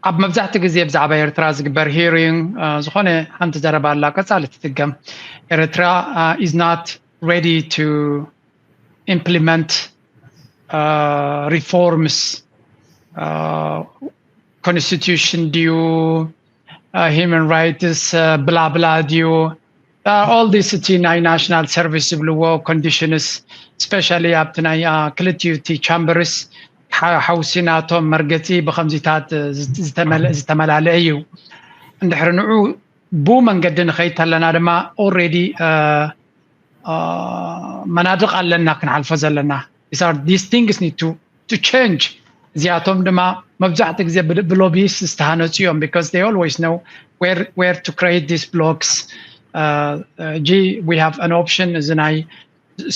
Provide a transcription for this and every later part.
ኣብ መብዛሕትኡ ግዜ ብዛዕባ ኤርትራ ዝግበር hearing ዝኾነ ሓንቲ ዘረባ ኣላ፣ ቀጻሊ ትትገም። ኤርትራ is not ready to implement reforms, constitution ድዩ፣ human rights፣ ብላ ብላ ድዩ፣ all this፣ እቲ ናይ national service ዝብልዎ conditions፣ especially ኣብቲ ናይ ክልቲኡ እቲ chambers ሓውሲ ናቶም መርገጺ ብከምዚታት ዝተመላለአ እዩ። እንድሕሪ ንዑ ብኡ መንገዲ ንኸይድ ተለና ድማ already መናድቕ ኣለና ክንሓልፎ ዘለና። These things need to change። እዚኣቶም ድማ መብዛሕትኡ ግዜ ብ lobbyist ዝተሃነፁ እዮም፣ because they always know where to create these blocks። ሕጂ we have an option። እዚ ናይ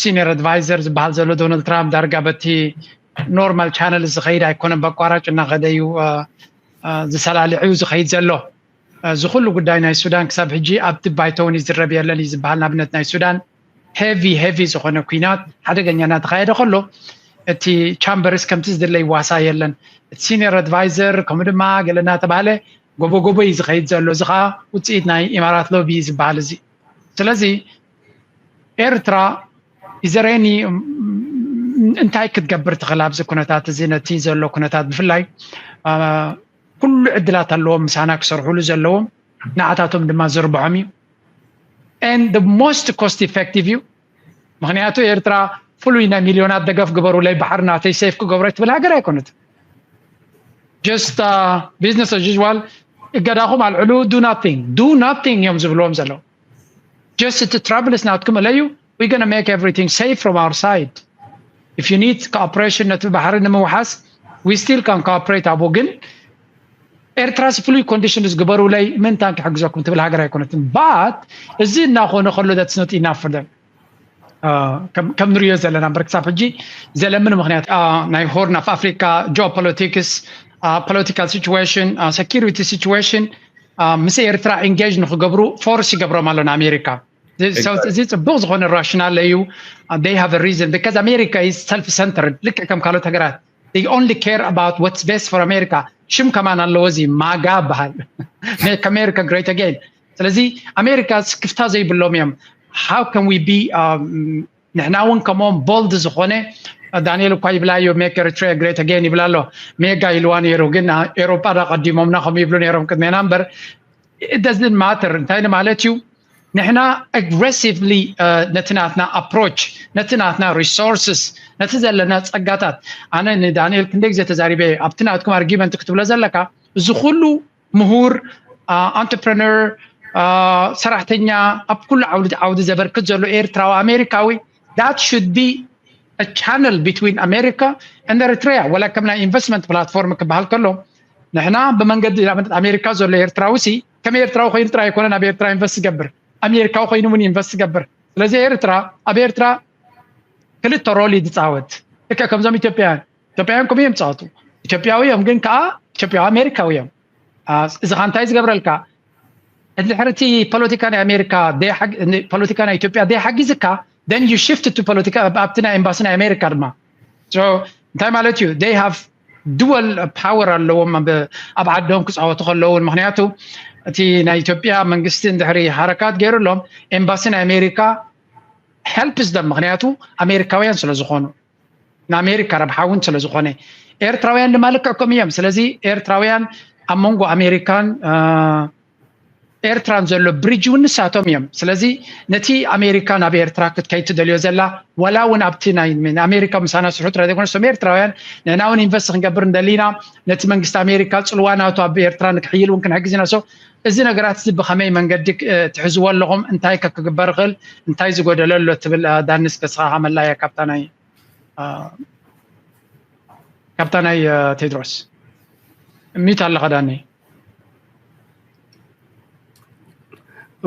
senior advisor ዝበሃል ዘሎ ዶናልድ ትራምፕ ዳርጋ በቲ normal channel ዝኸይድ ኣይኮነን፣ በቋራጭ እናኸደ እዩ ዝሰላልዕ እዩ ዝኸይድ ዘሎ። እዚ ኩሉ ጉዳይ ናይ ሱዳን ክሳብ ሕጂ ኣብቲ ባይቶ እውን ይዝረብ የለን እዩ ዝበሃል። ንኣብነት ናይ ሱዳን heavy heavy ዝኾነ ኲናት ሓደገኛ እናተኻየደ ከሎ እቲ chambers ከምቲ ዝድለ ይዋሳ የለን። እቲ senior advisor ከምኡ ድማ ገለ እናተባህለ ጎቦ ጎቦ እዩ ዝኸይድ ዘሎ። እዚ ከዓ ውፅኢት ናይ ኢማራት lobby እዩ ዝበሃል። እዚ ስለዚ ኤርትራ is there any እንታይ ክትገብር ትኽእል ኣብዚ ኩነታት እዚ፣ ነቲ ዘሎ ኩነታት ብፍላይ ኩሉ ዕድላት ኣለዎም ምሳና ክሰርሕሉ ዘለዎም፣ ንዓታቶም ድማ ዝርብሖም እዩ። And the most cost effective እዩ። ምክንያቱ ኤርትራ ፍሉይ ናይ ሚልዮናት ደገፍ ግበሩለይ፣ ባሕሪ ናተይ safe ክገብሮ ትብል ሃገር ኣይኮነት። Just business as usual፣ እገዳኹም ኣልዕሉ፣ do nothing፣ do nothing እዮም ዝብልዎም ዘለዉ። Just እቲ troubles ናትኩም እለዩ፣ we gonna make everything safe from our side። If you need cooperation ነቲ ባሕሪ ንምውሓስ፣ we still can cooperate ኣብኡ። ግን ኤርትራስ ፍሉይ condition ዝግበሩለይ ምንታን ክሕግዘኩም ትብል ሃገር ኣይኮነትን። But እዚ እናኾነ ከሎ that's not enough for them። ከም ንሪኦ ዘለና እምበር ክሳብ ሕጂ ዘለምን ምክንያት ናይ Horn of Africa geopolitics፣ political situation፣ security situation ምስ ኤርትራ engage ንክገብሩ force ይገብሮም ኣሎ ንኣሜሪካ። እዚ ፅቡቅ ዝኾነ rationale እዩ። They have a reason because America is self centered። ልክዕ ከም ካልኦት ሃገራት they only care about what's best for America። ሽም ከማን ኣለዎ፣ እዚ MAGA በሃል፣ make America great again። ስለዚ ኣሜሪካ ስክፍታ ዘይብሎም እዮም። How can we be ንሕና እውን ከምኦም bold ዝኾነ ዳንኤል እኳ ይብላዮ make Eritrea great again ይብላ ኣሎ። ሜጋ ኢልዋ ነይሩ፣ ግን ኤሮጳ ዳ ቀዲሞምና ከምኡ ይብሉ ነይሮም ቅድሜና እምበር it doesn't matter። እንታይ ማለት እዩ? ንሕና aggressively ነቲ ናትና approach፣ ነቲ ናትና resources፣ ነቲ ዘለና ጸጋታት፣ ኣነ ንዳንኤል ክንደይ ግዜ ተዛሪበ፣ ኣብቲ ናትኩም argument ክትብሎ ዘለካ እዚ ኩሉ ምሁር፣ entrepreneur፣ ሰራሕተኛ፣ ኣብ ኩሉ ዓውዲ ዓውዲ ዘበርክት ዘሎ ኤርትራዊ ኣሜሪካዊ that should be a channel between America and Eritrea። ወላ ከም ናይ investment platform ክበሃል ከሎ ንሕና ብመንገዲ ንኣብነት ኣሜሪካ ዘሎ ኤርትራዊ ሲ ከም ኤርትራዊ ኮይኑ ጥራይ ኣይኮነን ኣብ ኤርትራ invest ዝገብር፣ ኣሜሪካዊ ኮይኑ እውን invest ዝገብር። ስለዚ ኤርትራ ኣብ ኤርትራ ክልተ role እዩ ዝፃወት። ልክዕ ከምዞም ኢትዮጵያውያን፣ ኢትዮጵያውያን ከምኡ እዮም ዝፃወቱ። ኢትዮጵያዊ እዮም ግን ከዓ ኢትዮጵያዊ ኣሜሪካዊ እዮም። እዚ ከዓ እንታይ ዝገብረልካ? እንድሕር እቲ ፖለቲካ ናይ ኣሜሪካ ፖለቲካ ናይ ኢትዮጵያ ዘይሓጊዝካ then you shift to ፖለቲካ ኣብቲ ናይ ኤምባሲ ናይ ኣሜሪካ ድማ። So እንታይ ማለት እዩ? They have dual power ኣለዎም ኣብ ዓዶም ክፃወቱ ከለውን። ምክንያቱ እቲ ናይ ኢትዮጵያ መንግስቲ እንድሕሪ ሓረካት ገይሩሎም ኤምባሲ ናይ ኣሜሪካ helps them፣ ምክንያቱ ኣሜሪካውያን ስለዝኾኑ ንኣሜሪካ ረብሓ እውን ስለዝኾነ። ኤርትራውያን ድማ ልክዕ ከምኡ እዮም። ስለዚ ኤርትራውያን ኣብ መንጎ ኣሜሪካን ኤርትራን ዘሎ bridge እውን ንሳቶም እዮም። ስለዚ ነቲ ኣሜሪካ ናብ ኤርትራ ክትከይድ ትደልዮ ዘላ፣ ዋላ እውን ኣብቲ ናይ ኣሜሪካ ምሳና ስርሑ ጥራይ ዘይኮነስ እቶም ኤርትራውያን ንሕና እውን invest ክንገብር እንደሊና፣ ነቲ መንግስቲ ኣሜሪካ ፅልዋ ናቱ ኣብ ኤርትራ ንክሕይል እውን ክንሕግዝ ኢና። So እዚ ነገራት እዚ ብኸመይ መንገዲ ትሕዝዎ ኣለኹም? እንታይ ከ ክግበር ይኽእል? እንታይ ዝጎደለ ኣሎ ትብል? ዳኒ እስከ ንስኻ ከመላያ ካብታ ናይ ካብታ ናይ ቴድሮስ ሚት ኣለኻ ዳኒ።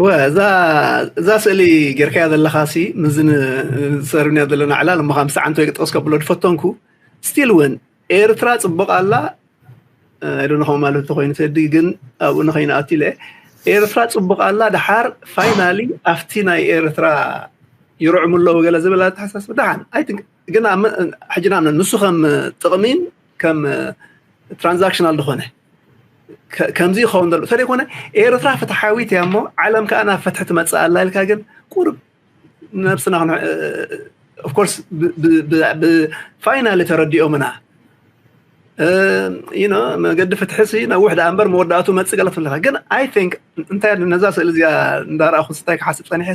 እወ እዛ እዛ ስእሊ ጌርካያ ዘለኻ ሲ ምስዚ ንሰርብንያ ዘለና ዕላል እሞ ካብ ሰዓንቶ ይቅጠስ ከብሎ ዝፈተንኩ still እውን ኤርትራ ፅቡቅ ኣላ ኣይዶነ ከምኡ ማለት ተኮይኑ ተዲ ግን ኣብኡ ንኸይንኣቱ ኢለ ኤርትራ ፅቡቅ ኣላ ድሓር finally ኣብቲ ናይ ኤርትራ ይርዕሙ ኣለዉ ገለ ዝብል ኣተሓሳስብ ደሓን ኣይትን ግን ሕጂ ንኣብነት ንሱ ከም ጥቕሚን ከም transactional ዝኾነ ከምዚ ይኸውን ዘሎ እንተደይኮነ ኤርትራ ፍትሓዊት እያ እሞ ዓለም ከዓ ናብ ፍትሒ ትመፅእ ኣላ ኢልካ ግን ቁርብ ነብስና ኦፍኮርስ ብፋይናሊ ተረዲኦምና መገዲ ፍትሒ ሲ ነዊሕ ደኣ እምበር መወዳእቱ መፅእ ገለ ትብለካ ግን ኣይ ቲንክ እንታይ ነዛ ስእሊ እዚኣ እንዳረኣኹ ስታይ ክሓስብ ፀኒሐ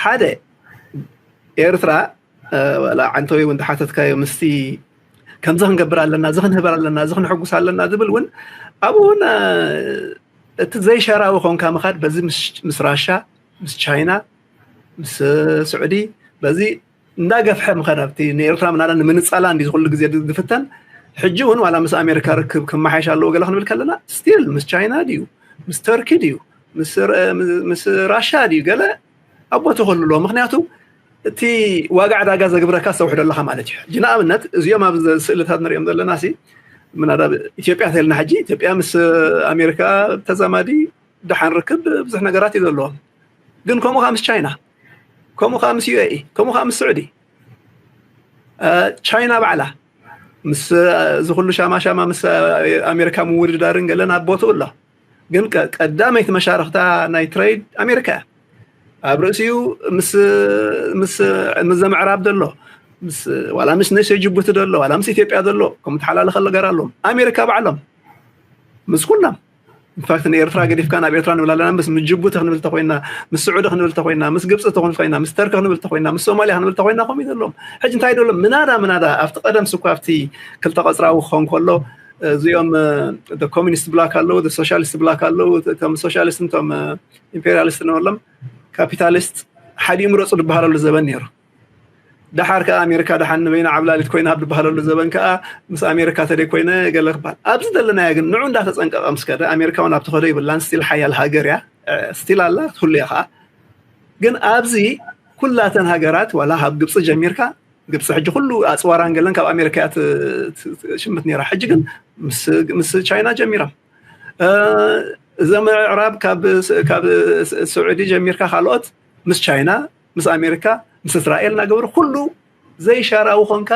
ሓደ ኤርትራ ዋላ ዓንተወይ እውን ተሓተትካዮ ምስቲ ከምዚ ክንገብር ኣለና እዚ ክንህበር ኣለና እዚ ክንሕጉስ ኣለና ዝብል እውን ኣብኡ እውን እቲ ዘይሸራዊ ኮንካ ምኻድ በዚ ምስ ራሻ ምስ ቻይና ምስ ስዑዲ በዚ እንዳገፍሐ ምኻድ ኣብቲ ንኤርትራ ምናዳ ንምንፃላ እንዲ ዝኩሉ ግዜ ዝፍተን ሕጂ እውን ዋላ ምስ ኣሜሪካ ርክብ ክመሓየሽ ኣለዎ ገለ ክንብል ከለና ስቲል ምስ ቻይና ድዩ ምስ ተርኪ ድዩ ምስ ራሻ ድዩ ገለ ኣቦ ተኸልሎ ምክንያቱ እቲ ዋጋ ዕዳጋ ዘግብረካ ዝተውሕዶ ኣለካ ማለት እዩ ሕጂ ንኣብነት እዚኦም ኣብ ስእልታት ንሪኦም ዘለና ሲ ምናዳ ኢትዮጵያ ተልና ሕጂ ኢትዮጵያ ምስ ኣሜሪካ ተዛማዲ ደሓን ርክብ ብዙሕ ነገራት እዩ ዘለዎም ግን ከምኡ ከዓ ምስ ቻይና ከምኡ ከዓ ምስ ዩኤኢ ከምኡ ከዓ ምስ ስዑዲ ቻይና ባዕላ ምስ እዚ ኩሉ ሻማ ሻማ ምስ ኣሜሪካ ምውድዳርን ገለን ኣብ ቦትኡ ኣሎ ግን ቀዳመይቲ መሻርክታ ናይ ትሬድ ኣሜሪካ እያ ኣብ ርእሲኡ ምስ ዘምዕራብ ዘሎ ዋላ ምስ ነሰ ጅቡቲ ዘሎ ዋላ ምስ ኢትዮጵያ ዘሎ ከም ተሓላለ ከለገር ኣለዎም ኣሜሪካ ባዕሎም ምስ ኩሎም ኢንፋክት ንኤርትራ ገዲፍካ ናብ ኤርትራ ንብል ኣለና ምስ ጅቡቲ ክንብል ተኮይና ምስ ስዑዲ ክንብል ተኮይና ምስ ግብፂ ተኮይና ምስ ተርኪ ክንብል ተኮይና ምስ ሶማሊያ ክንብል ተኮይና ከምኡ ዘለዎም ሕጂ እንታይ ደሎም ምናዳ ምናዳ ኣብቲ ቀደም ስኳ ኣብቲ ክልተ ቀፅራዊ ክኾን ከሎ እዚኦም ኮሚኒስት ብላክ ኣለዉ ሶሻሊስት ብላክ ኣለዉ እቶም ሶሻሊስት እቶም ኢምፔሪያሊስት ንበሎም ካፒታሊስት ሓዲኡ ምረፁ ዝበሃለሉ ዘበን ነይሩ ደሓር ከዓ ኣሜሪካ ደሓን ንበይና ዓብላሊት ኮይና ኣብ ዝበሃለሉ ዘበን ከዓ ምስ ኣሜሪካ ተደይ ኮይነ ገለ ክበሃል ኣብዚ ዘለናዮ ግን ንዑ እንዳተፀንቀቐ ምስ ከደ ኣሜሪካ እውን ኣብ ተኸዶ ይብላን ስቲል ሓያል ሃገር እያ ስቲል ኣላ ትህሉ እያ ከዓ ግን ኣብዚ ኩላተን ሃገራት ዋላ ካብ ግብፂ ጀሚርካ ግብፂ ሕጂ ኩሉ ኣፅዋራን ገለን ካብ ኣሜሪካ እያ ሽምት ነራ ሕጂ ግን ምስ ቻይና ጀሚሮም እዞም ምዕራብ ካብ ስዑዲ ጀሚርካ ካልኦት ምስ ቻይና ምስ ኣሜሪካ ምስ እስራኤል እናገበሩ ኩሉ ዘይሻራዊ ኮንካ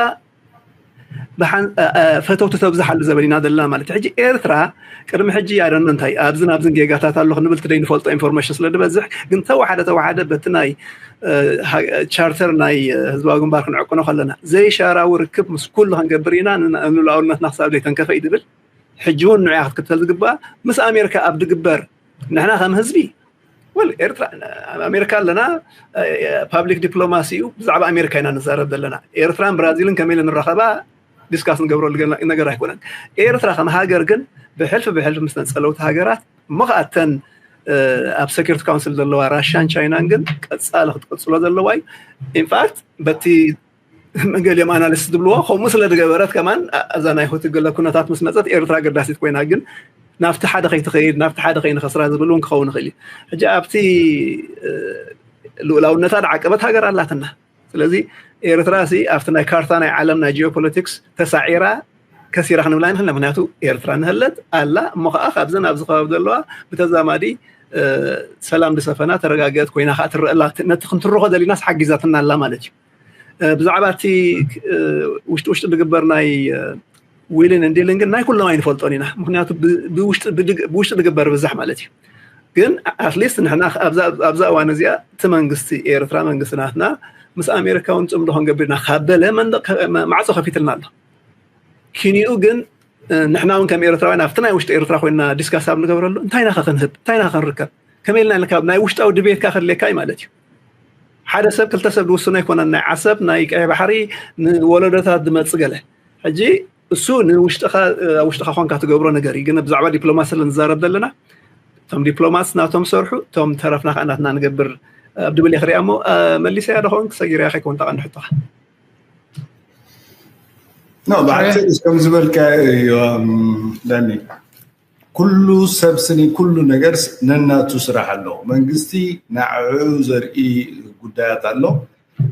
ፈተውቲ ተብዝሓሉ ዘበን ኢና ዘለና ማለት ሕጂ ኤርትራ ቅድሚ ሕጂ ኣደነ እንታይ ኣብዝን ኣብዝን ጌጋታት ኣሎ ክንብል ትደይ ንፈልጦ ኢንፎርሜሽን ስለ ዝበዝሕ ግን ተወሓደ ተወሓደ በቲ ናይ ቻርተር ናይ ህዝባዊ ግንባር ክንዕቅኖ ከለና ዘይሻራዊ ርክብ ምስ ኩሉ ክንገብር ኢና ንልኣውነትና ክሳብ ዘይተንከፈ እዩ ዝብል ሕጂ እውን ንዕያ ክትክተል ዝግባእ ምስ ኣሜሪካ ኣብ ዝግበር ንሕና ከም ህዝቢ ወል ኤርትራ ኣብ ኣሜሪካ ኣለና ፓብሊክ ዲፕሎማሲ እዩ ብዛዕባ ኣሜሪካ ኢና ንዛረብ ዘለና ኤርትራን ብራዚልን ከመይ ኢለ ንራኸባ ዲስካስ ንገብረሉ ነገር ኣይኮነን ኤርትራ ከም ሃገር ግን ብሕልፊ ብሕልፊ ምስ ነፀለውቲ ሃገራት እሞ ከኣተን ኣብ ሴኪሪቲ ካውንስል ዘለዋ ራሽያን ቻይናን ግን ቀፃሊ ክትቅፅሎ ዘለዋ እዩ ኢንፋክት በቲ ገሊኦም ኣናሊስት ዝብልዎ ከምኡ ስለ ዝገበረት ከማን እዛ ናይ ሆቲ ገለ ኩነታት ምስ መፀት ኤርትራ ኣገዳሲት ኮይና ግን ናብቲ ሓደ ከይትኸይድ ናብቲ ሓደ ከይንኸስራ ዝብል እውን ክኸውን ይኽእል እዩ ሕጂ ኣብቲ ልኡላውነታ ዝዓቀበት ሃገር ኣላትና ስለዚ ኤርትራ ሲ ኣብቲ ናይ ካርታ ናይ ዓለም ናይ ጂኦፖለቲክስ ተሳዒራ ከሲራ ክንብላ ንኽእል ምክንያቱ ኤርትራ ንህለት ኣላ እሞ ከዓ ካብዘን ኣብዚ ከባቢ ዘለዋ ብተዛማዲ ሰላም ዝሰፈና ተረጋገት ኮይና ከዓ ትረአላ ነቲ ክንትርኾ ደሊናስ ሓጊዛትና ኣላ ማለት እዩ ብዛዕባ እቲ ውሽጢ ውሽጢ ዝግበር ናይ ዊልን እንዲልን ግን ናይ ኩሎም ኣይንፈልጦን ኢና ምክንያቱ ብውሽጢ ዝግበር ብዛሕ ማለት እዩ ግን ኣትሊስት ንሕና ኣብዛ እዋን እዚኣ እቲ መንግስቲ ኤርትራ መንግስቲ ናትና ምስ ኣሜሪካ እውን ፅምዶ ክንገብር ኢና ካብ በለ መንደቅ ማዕፆ ከፊትልና ኣሎ ኪንኡ ግን ንሕና እውን ከም ኤርትራውያን ኣብቲ ናይ ውሽጢ ኤርትራ ኮይና ዲስካስ ኣብ ንገብረሉ እንታይ ኢና ክንህብ እንታይ ኢና ክንርከብ ከመይ ኢልና ኢልካ ናይ ውሽጣዊ ድቤትካ ከድልየካ እዩ ማለት እዩ ሓደ ሰብ ክልተ ሰብ ዝውስኖ ኣይኮነን ናይ ዓሰብ ናይ ቀይ ባሕሪ ንወለዶታት ዝመፅ ገለ ሕጂ እሱ ንውሽጥኻ ውሽጥኻ ኮንካ ትገብሮ ነገር እዩ ግን ብዛዕባ ዲፕሎማሲ ስለ ንዛረብ ዘለና እቶም ዲፕሎማትስ ናቶም ሰርሑ እቶም ተረፍና ከዓ ናትና ንገብር ኣብ ድብል እየ ክሪኣ እሞ መሊሰያ ዶ ከውን ክሰጊርያ ከይከውን ተቐንሕቶኻ ኖ ብሓፂር ከም ዝበልካ እዩ ዳኒ ኩሉ ሰብ ስኒ ኩሉ ነገር ነናቱ ስራሕ ኣለዎ መንግስቲ ንዕኡ ዘርኢ ጉዳያት ኣሎ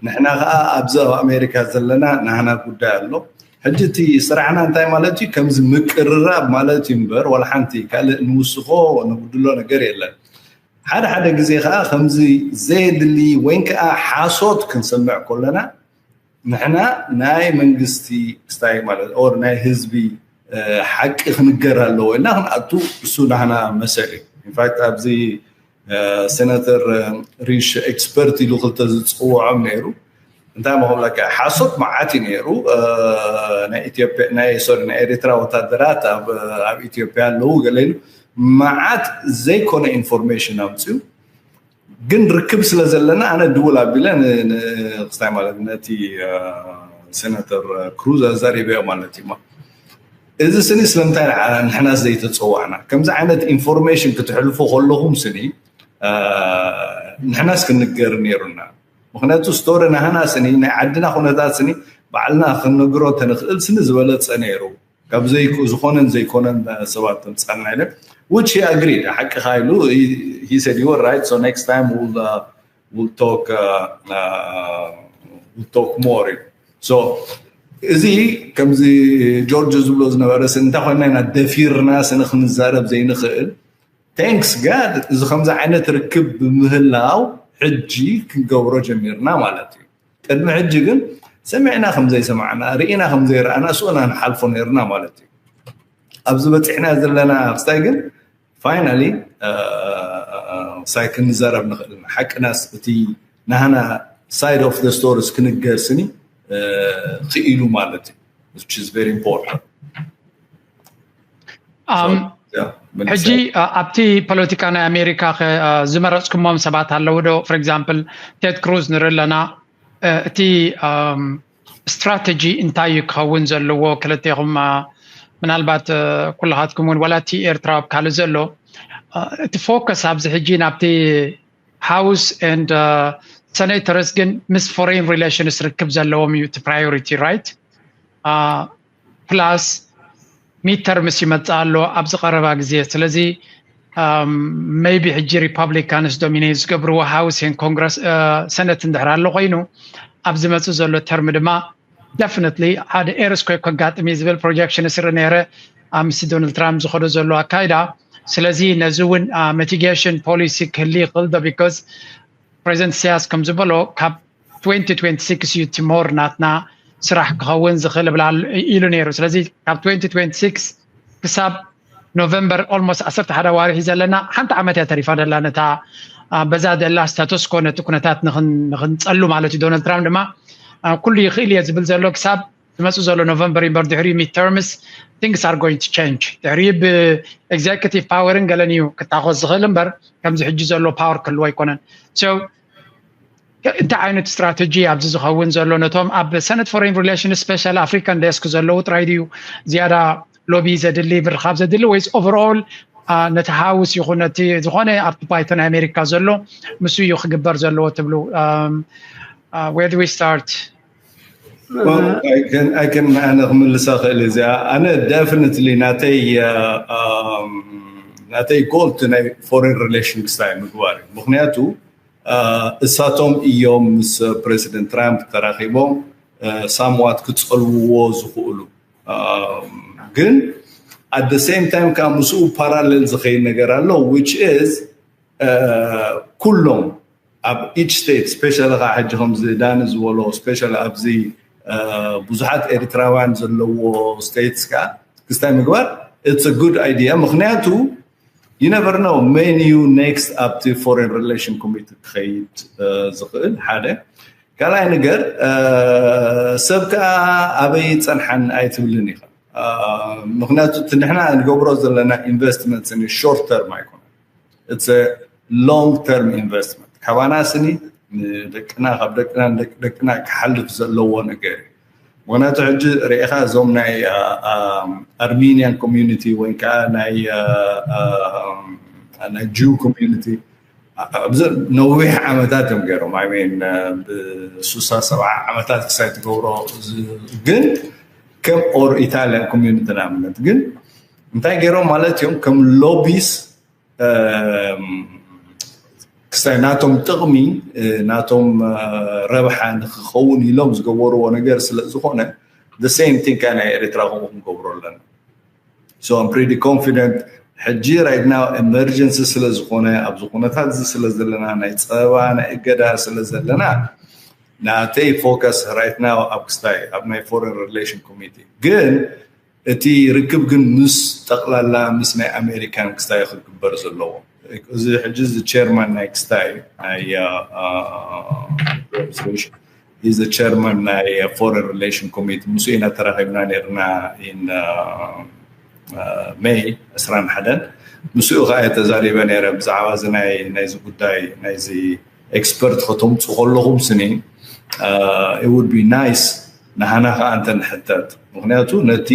ንሕና ከዓ ኣብዚ ኣብ ኣሜሪካ ዘለና ናህና ጉዳይ ኣሎ ሕጂ እቲ ስራሕና እንታይ ማለት እዩ ከምዚ ምቅርራብ ማለት እዩ እምበር ዋላ ሓንቲ ካልእ ንውስኮ ንጉድሎ ነገር የለን ሓደ ሓደ ግዜ ከዓ ከምዚ ዘየድሊ ወይ ከዓ ሓሶት ክንሰምዕ ከለና ንሕና ናይ መንግስቲ ስታይ ማለት ኦር ናይ ህዝቢ ሓቂ ክንገር ኣለዎ ኢልና ክንኣቱ እሱ ናህና መሰል እዩ። ኢንፋክት ኣብዚ ሴናተር ሪሽ ኤክስፐርት ኢሉ ክልተ ዝፅውዖም ነይሩ። እንታይ መክብለካ ሓሶት መዓት እዩ ነይሩ። ናይ ኢትዮጵያ ናይ ሶሪ ናይ ኤርትራ ወታደራት ኣብ ኢትዮጵያ ኣለዉ ገለ ኢሉ መዓት ዘይኮነ ኢንፎርሜሽን ኣምፅኡ። ግን ርክብ ስለ ዘለና ኣነ ድውል ኣቢለ ክስታይ ማለት ነቲ ሴናተር ክሩዝ ኣዛሪበዮ ማለት እዩ። እዚ ስኒ ስለምንታይ ንሕናስ ዘይተፀዋዕና ከምዚ ዓይነት ኢንፎርሜሽን ክትሕልፉ ከለኹም ስኒ ንሕናስ ክንገር ነይሩና። ምክንያቱ ስቶሪ ናህና ስኒ ናይ ዓድና ኩነታት ስኒ ባዕልና ክንነግሮ ተንክእል ስኒ ዝበለፀ ነይሩ። ካብ ዘይኮነን ዘይኮነን ሰባት ተምፃልና ኢለ which he agreed ሓቅኻ ኢሉ he said you were right, so next time we'll, uh, we'll talk uh, uh, we'll talk more. So እዚ ከምዚ ጆርጅ ዝብሎ ዝነበረ ስኒ እንታይ ኮይና ኢና ደፊርና ስኒ ክንዛረብ ዘይንኽእል። Thanks God እዚ ከምዚ ዓይነት ርክብ ብምህላው ሕጂ ክንገብሮ ጀሚርና ማለት እዩ። ቅድሚ ሕጂ ግን ሰሚዕና ከም ዘይሰማዕና ርኢና ከም ዘይረኣና ስኡና ንሓልፎ ነይርና ማለት እዩ። ኣብዚ በፂሕና ዘለና ክስታይ ግን ፋይናሊ ሳይ ክንዘረብ ንኽእል ሓቅናስ እቲ ናህና side of the stories ክንገር ስኒ ክኢሉ ማለት እዩ። Which is very important. ሕጂ ኣብቲ ፖለቲካ ናይ ኣሜሪካ ዝመረፅኩሞም ሰባት ኣለዉ ዶ? For example ቴድ ክሩዝ ንርኢ ኣለና። እቲ ስትራተጂ እንታይ እዩ ክኸውን ዘለዎ? ክልቴኹም ምናልባት ኩልኻትኩም እውን ዋላ እቲ ኤርትራ ኣብ ካልእ ዘሎ እቲ ፎከስ ኣብዚ ሕጂ ናብቲ ሃውስ and ሰኔተርስ ግን ምስ ፎሬን ሪሌሽንስ ርክብ ዘለዎም እዩ እቲ ፕራዮሪቲ right? ፕላስ ሚድ ተርምስ ይመፅእ ኣሎ ኣብዚ ቀረባ ግዜ። ስለዚ maybe ሕጂ ሪፓብሊካንስ ዶሚኔት ዝገብርዎ ሃውስ ን ኮንግረስ ሰነት እንድሕር ኣሎ ኮይኑ ኣብ ዝመፅእ ዘሎ ተርም ድማ definitely ሓደ earthquake ከጋጥም እዩ ዝብል ፕሮጀክሽን ስርኢ ነይረ ምስ ዶናልድ ትራምፕ ዝኸዶ ዘሎ ኣካይዳ። ስለዚ ነዚ እውን mitigation policy ክህሊ ይኽእል ዶ? Because ፕሬዚደንት ኢሳያስ ከም ዝበሎ ካብ twenty twenty-six እዩ እቲ more ናትና ስራሕ ክኸውን ዝኽእል እብል ኢሉ ነይሩ። ስለዚ ካብ twenty twenty-six ክሳብ ኖቨምበር almost ዓሰርተ ሓደ ኣዋርሒ ዘለና ሓንቲ ዓመት እያ ተሪፋ ዘላ ነታ በዛ ዘላ status quo ነቲ ኩነታት ንኽንፀሉ ማለት እዩ። ዶናልድ ትራምፕ ድማ ኩሉ ይኽእል እየ ዝብል ዘሎ ክሳብ ዝመፅእ ዘሎ ኖቨምበር እምበር ድሕሪኡ ሚድ ተርምስ things are going to change ድሕሪኡ ብ executive power ን ገለን እዩ ክታኾስ ዝኽእል እምበር ከምዚ ሕጂ ዘሎ ፓወር ክህልዎ ኣይኮነን። So እንታይ ዓይነት ስትራተጂ ኣብዚ ዝኸውን ዘሎ ነቶም ኣብ ሰነት ፎሬን ሪሌሽን ስፔሻል ኣፍሪካን ዴስክ ዘለዉ ጥራይ ድዩ ዝያዳ ሎቢ ዘድሊ ምርኻብ ዘድሊ ወይስ overall ነቲ ሃውስ ይኹን ነቲ ዝኾነ ኣብቲ ባይቶ ናይ ኣሜሪካ ዘሎ ምስ እዩ ክግበር ዘለዎ ትብሉ? Where do we start? ኣነ ክምልሳ ክእል እዚኣ ኣነ definitely ናተይ ናተይ ጎል ናይ ፎሬን ሪሌሽን ክስታይ ምግባር እዩ። ምክንያቱ እሳቶም እዮም ምስ ፕሬዚደንት ትራምፕ ተራኪቦም ሳምዋት ክፀልውዎ ዝኽእሉ። ግን at the same time ከዓ ምስኡ ፓራሌል ዝኸይድ ነገር ኣሎ which is ኩሎም ኣብ each state specially ከዓ ሕጂ ከምዚ ዳኒ ዝበሎ specially ኣብዚ ብዙሓት ኤርትራውያን ዘለዎ states ከዓ ክስታይ ምግባር it's a good idea። ምክንያቱ you never know መን እዩ next ኣብቲ foreign relation committee ክኸይድ ዝኽእል ሓደ። ካልኣይ ነገር ሰብ ከዓ ኣበይ ፀንሓን ኣይትብልን ኢኻ። ምክንያቱ እቲ ንሕና ንገብሮ ዘለና ኢንቨስትመንት ስኒ short term ኣይኮነን። It's a long term investment ካባና ስኒ ንደቅና ካብ ደቅና ንደቂ ደቅና ክሓልፍ ዘለዎ ነገር እዩ። ምክንያቱ ሕጂ ርኢኻ እዞም ናይ ኣርሜኒያን ኮሚዩኒቲ ወይ ከዓ ናይ ናይ ጂው ኮሚዩኒቲ ኣብዚ ነዊሕ ዓመታት እዮም ገይሮም። I mean ብሱሳ ሰብዓ ዓመታት ክሳይ ትገብሮ ግን ከም or ኢታሊያን ኮሚዩኒቲ ንኣብነት ግን እንታይ ገይሮም ማለት እዮም ከም ሎቢስ ክሳይ ናቶም ጥቕሚ ናቶም ረብሓ ንክኸውን ኢሎም ዝገበርዎ ነገር ስለ ዝኾነ the same thing ናይ ኤርትራ ከምኡ ክንገብሮ ኣለና። So I'm pretty confident ሕጂ right now emergency ስለ ዝኾነ ኣብዚ ኩነታት እዚ ስለ ዘለና ናይ ፀበባ ናይ እገዳ ስለ ዘለና ናተይ ፎከስ right now ኣብ ክስታይ ኣብ ናይ foreign relation committee ግን እቲ ርክብ ግን ምስ ጠቕላላ ምስ ናይ ኣሜሪካን ክስታይ ክግበር ዘለዎ። እዚ ሕጂ እዚ ቸርማን ናይ ክስታይ ናይ ሪዞሉሽን እዚ ቸርማን ናይ ፎረን ሪሌሽን ኮሚቴ ምስ ኢና ተራኺብና ነርና ኢን ሜይ ዕስራን ሓደን ምስኡ ከዓ ተዛሪበ ነረ ብዛዕባ እዚ ናይ ናይዚ ጉዳይ ናይዚ ኤክስፐርት ከተምፁ ከለኹም ስኒ it would be nice ንሃና ከዓ እንተ ንሕተት ምክንያቱ ነቲ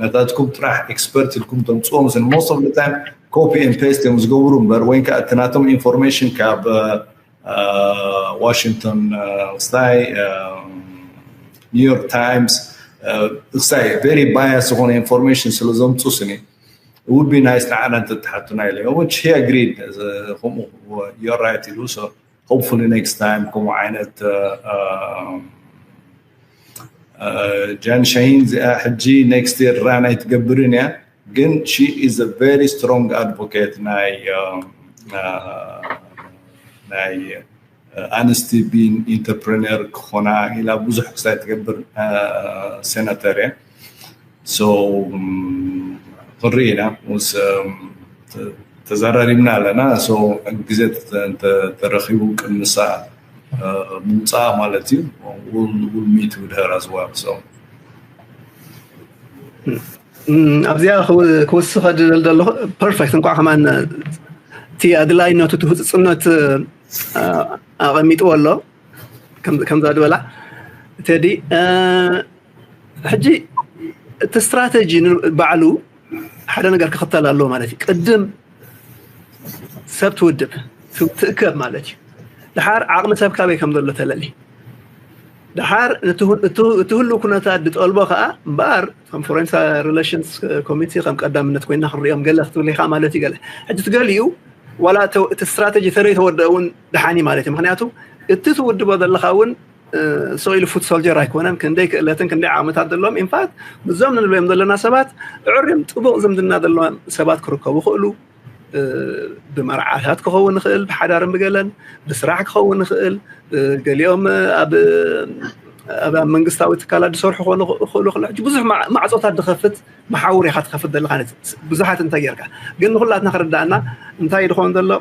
ነታትኩም ጥራሕ ኤክስፐርት ኢልኩም ተምፅዎም ስኒ most of the time copy and paste እዮም ዝገብሩ እምበር ወይ ከዓ እቲ ናቶም ኢንፎርሜሽን ካብ ዋሽንግቶን ክስታይ ኒውዮርክ ታይምስ ክስታይ very bias ዝኾነ ኢንፎርሜሽን ስለ ዘምፁ ስኒ it would be nice ንዓና እንተተሓቱና ኢለ which he agreed ከምኡ you're right ኢሉ so hopefully next time ከምኡ ዓይነት ጃን ሻሂን እዚኣ ሕጂ next year run ኣይትገብርን እያ ግን she is a very strong advocate ናይ ናይ ኣንስቲ ቢን ኢንተርፕረነር ክኾና ኢላ ብዙሕ ክስታይ ትገብር ሴናተር እያ so ክንርኢ ኢና ምስ ተዘራሪብና ኣለና so ግዜ ተረኪቡ ቅድሚ ሰዓት ምምፃእ ማለት እዩ will meet with her as well so ኣብዚኣ ክውስኸ ዝደል ዘለኹ perfect እንኳዕ ከማን እቲ ኣድላይነቱ እቲ ህፅፅነት ኣቐሚጥዎ ኣሎ ከምዛ ዝበላ ቴዲ ሕጂ እቲ ስትራተጂ ባዕሉ ሓደ ነገር ክኽተል ኣለዎ ማለት እዩ ቅድም ሰብ ትውድብ ትእከብ ማለት እዩ ድሓር ዓቕሚ ሰብ ካበይ ከም ዘሎ ተለሊ ድሓር እቲ ህሉ ኩነታት ዝጠልቦ ከዓ እምበኣር ከም ፎሬን ሪሌሽንስ ኮሚቴ ከም ቀዳምነት ኮይና ክንሪኦም ገለ ክትብል ኢኻ ማለት እዩ ገለ ሕጂ ትገሊኡ ዋላ እቲ ስትራተጂ ተዘይተወደአ እውን ደሓኒ ማለት እዩ ምክንያቱ እቲ ትውድቦ ዘለካ እውን ስቕ ኢሉ ፉት ሶልጀር ኣይኮነን ክንደይ ክእለትን ክንደይ ዓቕምታት ዘለዎም ኢንፋክት ብዞም ንንበዮም ዘለና ሰባት ዕርዮም ጥቡቕ ዝምድና ዘለዎም ሰባት ክርከቡ ክእሉ ብመርዓታት ክኸውን ይኽእል ብሓዳርን ብገለን ብስራሕ ክኸውን ይኽእል ገሊኦም ኣብ ኣብ መንግስታዊ ትካላት ዝሰርሑ ክኾኑ ክእሉ ከሎ ሕጂ ብዙሕ ማዕፆታት ዝኸፍት መሓውር ኢኻ ትኸፍት ዘለካ ብዙሓት እንታይ ጌርካ ግን ንኩላትና ክርዳእና እንታይ ድኾን ዘሎ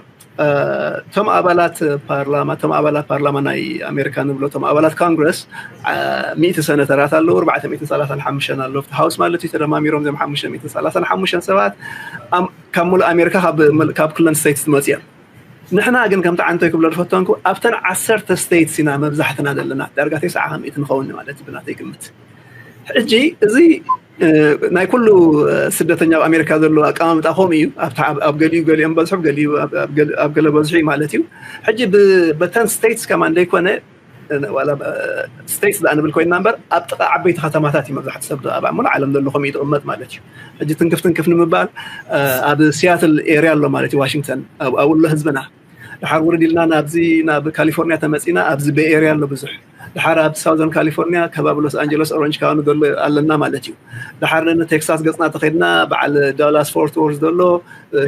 እቶም ኣባላት ፓርላማ እቶም ኣባላት ፓርላማ ናይ ኣሜሪካ ንብሎ እቶም ኣባላት ኮንግረስ ሚእቲ ሰነተራት ኣለዉ ኣርባዕተ ሚእትን ሰላሳን ሓሙሽተን ኣለዉ ኣብቲ ሃውስ ማለት እዩ ተደማሚሮም ዞም ሓሙሽተ ሚእትን ሰላሳን ሓሙሽተን ሰባት ካብ ሙሉእ ኣሜሪካ ካብ ክለን ስቴትስ ዝመፅኦም ንሕና ግን ከምቲ ዓንቶይ ክብሎ ዝፈተንኩ ኣብተን ዓሰርተ ስቴትስ ኢና መብዛሕትና ዘለና ዳርጋ ተስዓ ከምኢት ንኸውን ማለት እዩ ብናተይ ግምት ሕጂ እዚ ናይ ኩሉ ስደተኛ ኣብ ኣሜሪካ ዘሎ ኣቀማምጣ ከምኡ እዩ ኣብ ገሊኡ ገሊኦም በዝሑ ኣብ ገለ በዝሑ ማለት እዩ ሕጂ በተን ስቴትስ ከማን ዘይኮነ ስቴትስ ዳ ንብል ኮይና እምበር ኣብ ጥቃ ዓበይቲ ከተማታት እዩ መብዛሕቲ ሰብ ኣብ ሙሉ ዓለም ዘሎ ከምኡ ይጥቕመጥ ማለት እዩ ሕጂ ትንክፍ ትንክፍ ንምባል ኣብ ሲያትል ኤርያ ኣሎ ማለት እዩ ዋሽንግተን ኣብኡ ኣሎ ህዝብና ድሓር ውርድ ኢልና ናብዚ ናብ ካሊፎርኒያ ተመፂና ኣብዚ ቤይ ኤርያ ኣሎ ብዙሕ ድሓር ኣብ ሳውዘርን ካሊፎርኒያ ከባቢ ሎስ ኣንጀለስ ኦረንጅ ካውንቲ ዘሎ ኣለና ማለት እዩ ድሓር ነን ቴክሳስ ገፅና ተኸድና በዓል ዳላስ ፎርት ወርዝ ዘሎ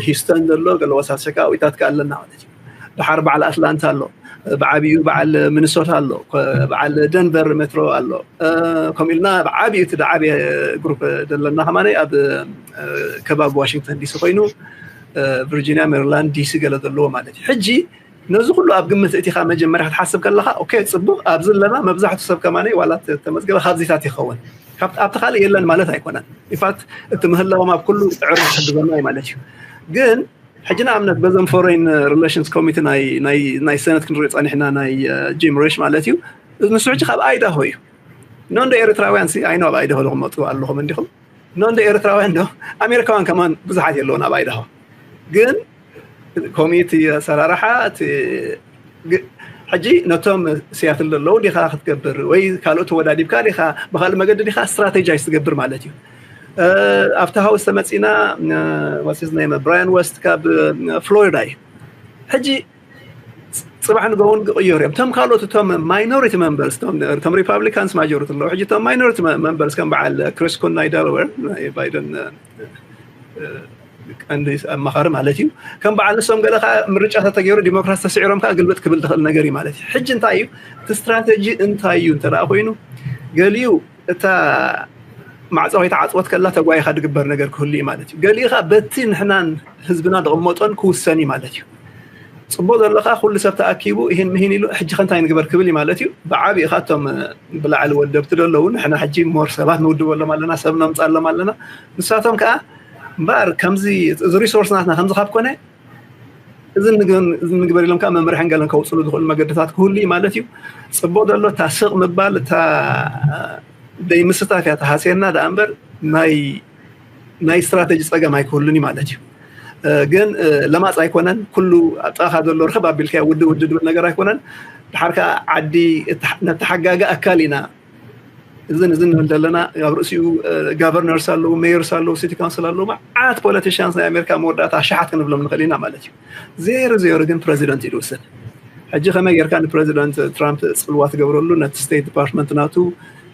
ሂስተን ዘሎ ገለ ወሳሰካ ኣዊታት ከ ኣለና ማለት እዩ ድሓር በዓል ኣትላንታ ኣሎ ብዓብዩ በዓል ሚኒሶታ ኣሎ በዓል ደንቨር ሜትሮ ኣሎ ከምኡ ኢልና ብዓብዩ እቲ ዓብየ ግሩፕ ዘለና ከማነ ኣብ ከባቢ ዋሽንግተን ዲሲ ኮይኑ ቪርጂኒያ ሜሪላንድ ዲሲ ገለ ዘለዎ ማለት እዩ ሕጂ ነዚ ኩሉ ኣብ ግምት እቲኻ መጀመርያ ክትሓስብ ከለካ ኦኬ ፅቡቅ ኣብዚ ኣለና መብዛሕቱ ሰብ ከማነ ዋላ ተመዝገበ ካብዚታት ይኸውን ኣብቲ ካልእ የለን ማለት ኣይኮነን ኢንፋክት እቲ ምህላዎም ኣብ ኩሉ ዕር ዝሕግዘና እዩ ማለት እዩ ግን ሕጂ ንኣብነት በዞም ፎሬን ሪሌሽንስ ኮሚቴ ናይ ሰነት ክንሪኦ ፀኒሕና ናይ ጂም ሬሽ ማለት እዩ ንሱ ሕጂ ካብ ኣይዳሆ እዩ ኖ እንደ ኤርትራውያን ሲ ኣይኖ ኣብ ኣይዳሆ ዝቕመጡ ኣለኹም እንዲኹም ኖ እንደ ኤርትራውያን ዶ ኣሜሪካውያን ከማን ብዙሓት የለውን ኣብ ኣይዳሆ ግን ኮሚቴ ኣሰራርሓ ሕጂ ነቶም ሲያትል ዘለዉ ዲኻ ክትገብር ወይ ካልኦት ተወዳዲብካ ዲኻ ብካልእ መገዲ ዲኻ ስትራቴጃይዝ ትገብር ማለት እዩ ኣብቲ ሃውስ ተመፂና ዋስዝ ናይ ብራያን ወስት ካብ ፍሎሪዳ እዩ ሕጂ ፅባሕ ንጎውን ክቅየሩ እዮም እቶም ካልኦት እቶም ማይኖሪቲ መንበርስ እቶም ሪፓብሊካንስ ማጆሪቲ ኣለዉ ሕጂ እቶም ማይኖሪቲ መንበርስ ከም በዓል ክሪስ ኩን ናይ ደልወር ናይ ባይደን ቀንዲ ኣማኻሪ ማለት እዩ ከም በዓል ንሶም ገለ ከዓ ምርጫ ተተገይሩ ዲሞክራሲ ተስዒሮም ከዓ ግልብጥ ክብል ዝኽእል ነገር እዩ ማለት እዩ ሕጂ እንታይ እዩ እቲ ስትራተጂ እንታይ እዩ እንተ ኮይኑ ገሊኡ እታ ማዕፆ ከይተዓፅወት ከላ ተጓይኻ ዝግበር ነገር ክህሉ እዩ ማለት እዩ። ገሊኡ ከዓ በቲ ንሕናን ህዝብና ዝቕመጦን ክውሰን እዩ ማለት እዩ። ፅቡቅ ዘሎ ከዓ ኩሉ ሰብ ተኣኪቡ ይህን ምሂን ኢሉ ሕጂ ከ እንታይ ንግበር ክብል እዩ ማለት እዩ። ብዓብኡ ከዓ እቶም ብላዕሊ ወደብቲ ዘለዉ ንሕና ሕጂ ሞር ሰባት ንውድበሎም ኣለና፣ ሰብ ነምፅኣሎም ኣለና። ንሳቶም ከዓ እምበኣር ከምዚ እዚ ሪሶርስ ናትና ከምዚ ካብ ኮነ እዚ ንግበር ኢሎም ከዓ መምርሕን ገለን ከውፅሉ ዝኽእሉ መገድታት ክህሉ እዩ ማለት እዩ። ፅቡቅ ዘሎ እታ ስቕ ምባል እታ ደይ ምስታፍ እያ ተሃስየና ደኣ እምበር ናይ ናይ ስትራተጂ ፀገም ኣይክህሉን እዩ ማለት እዩ። ግን ለማፅ ኣይኮነን። ኩሉ ኣብ ጥቓኻ ዘሎ ርክብ ኣቢልካ ውድብ ውድብ ዝብል ነገር ኣይኮነን። ድሓር ከዓ ዓዲ ነተሓጋገ ኣካል ኢና እዝን እዝን ንብል ዘለና። ኣብ ርእሲኡ ጋቨርነርስ ኣለዉ፣ ሜየርስ ኣለዉ፣ ሲቲ ካውንስል ኣለዉ፣ መዓት ፖለቲሽያንስ ናይ ኣሜሪካ መወዳእታ ኣሽሓት ክንብሎም ንኽእል ኢና ማለት እዩ። ዜሮ ዜሮ ግን ፕረዚደንት እዩ ዝውስን። ሕጂ ከመይ ጌርካ ንፕረዚደንት ትራምፕ ፅልዋ ትገብረሉ፣ ነቲ ስቴት ዲፓርትመንት ናቱ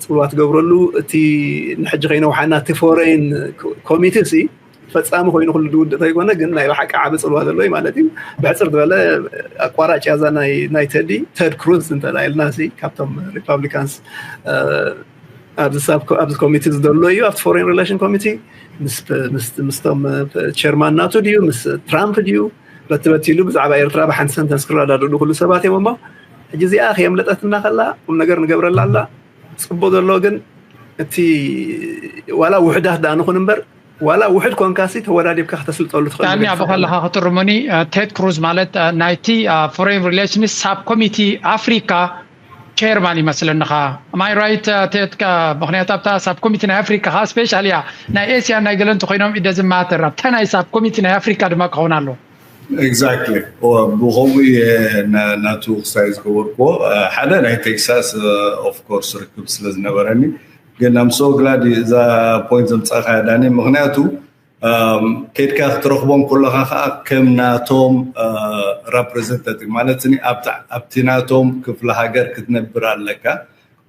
ፅልዋ ትገብረሉ፣ እቲ ንሕጂ ከይነውሓና እቲ ፎሬን ኮሚቴ ሲ ፈፃሚ ኮይኑ ኩሉ ድውድእ ተይኮነ ግን ናይ ብሓቂ ዓቢ ፅልዋ ዘለዎ እዩ ማለት እዩ። ብሕፅር ዝበለ ኣቋራጭ ያዛ ናይ ናይ ተዲ ተድ ክሩዝ እንተ ኢልና ሲ ካብቶም ሪፓብሊካንስ ኣብዚ ኮሚቴ ዝደሎ እዩ። ኣብቲ ፎሬን ሪሌሽን ኮሚቴ ምስቶም ቸርማን ናቱ ድዩ ምስ ትራምፕ ድዩ በትበትሉ ብዛዕባ ኤርትራ ብሓንቲ ሰንተንስ ክረዳድኡ ኩሉ ሰባት እዮም እሞ ሕጂ እዚኣ ከየምለጠትና ከላ ቁም ነገር ንገብረላ ኣላ። ፅቡቅ ዘሎ ግን እቲ ዋላ ውሕዳት ደኣ ንኹን እምበር ዋላ ውሕድ ኮንካሲ ተወዳዲብካ ከተስልጠሉ ትኽእል ዳኒ ነገር ኣቦ ከለኻ ክትርሙኒ ቴድ ክሩዝ ማለት ናይቲ ፎሬን ሪሌሽንስ ሳብ ኮሚቲ ኣፍሪካ ቸርማን ይመስለንኻ ማይ ራይት ቴድ ምክንያቱ ኣብታ ሳብ ኮሚቲ ናይ ኣፍሪካ ከዓ ስፔሻል እያ ናይ ኤስያ ናይ ገለንቱ ኮይኖም ኢደ ዝማተር ኣብታ ናይ ሳብ ኮሚቲ ናይ ኣፍሪካ ድማ ክኸውን ኣሎ exactly ብኸምኡ እየ ናቱ ክሳይ ዝገበርክዎ ሓደ ናይ ቴክሳስ ኦፍኮርስ ርክብ ስለ ዝነበረኒ ግን I'm so glad እዛ point ዘምፃእካ ዳኒ ምክንያቱ ከድካ ክትረኽቦም ከለካ ከዓ ከም ናቶም representative ማለት ኣብቲ ናቶም ክፍለ ሃገር ክትነብር ኣለካ